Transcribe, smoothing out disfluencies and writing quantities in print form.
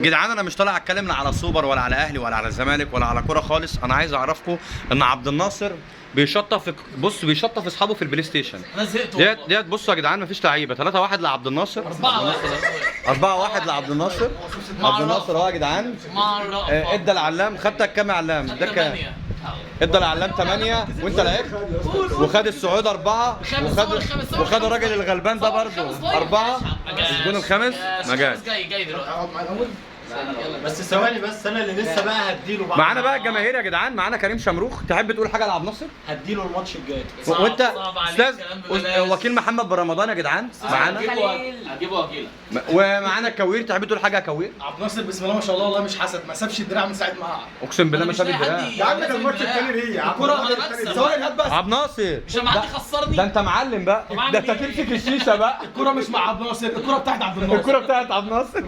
جدعان انا مش طالع اتكلم لا على سوبر ولا على اهلي ولا على الزمالك ولا على كورة خالص. انا عايز اعرفكم ان عبد الناصر بيشطف بص بيشطف اصحابه في البلاي ستيشن. انا زهقت ديت والله. ديت بصوا يا جدعان مفيش لعيبة. 3-1 لعبد الناصر. 4-1. 4-1 لعبد الناصر. عبد الناصر اهو يا جدعان. مع الرأفة. ادى العلام. خدتك كام يا علام؟ ده كام؟ 8. ادى العلام 8 وانت لعبت، وخد السعود 4، وخد وخد الراجل الغلبان ده برضه 4. الجون الخامس ما جاش. جاي جاي دلوقتي. اقعد معايا الاول. بس ثواني بس، انا اللي لسه بقى هديله بعد. معانا بقى الجماهير يا جدعان، معانا كريم شمروخ. تحب تقول حاجة لعبد الناصر؟ هديله الماتش الجاي. صعب- وانت صعب عليك استاذ كلام ببلاش. وكيل محمد بن رمضان يا جدعان معانا. هجيبه واجيلك. ومعانا الكوير. تحب تقول حاجة يا كوير؟ عبد الناصر بسم الله ما شاء الله، والله مش حسد، ما سابش الدراع من ساعة ما قعد. اقسم بالله ما ساب الدراع. يا عم ده الماتش التاني ليه يا عم؟ الكرة ثواني هات بس. عبد الناصر مش لما حد خسرني. ده انت معلم بقى، طب أعمل ده انت إيه؟ تمسك الشيشة بقى. الكرة مش مع عبد الناصر، الكرة بتاعت عبد الناصر. الكرة بتاعت عبد الناصر.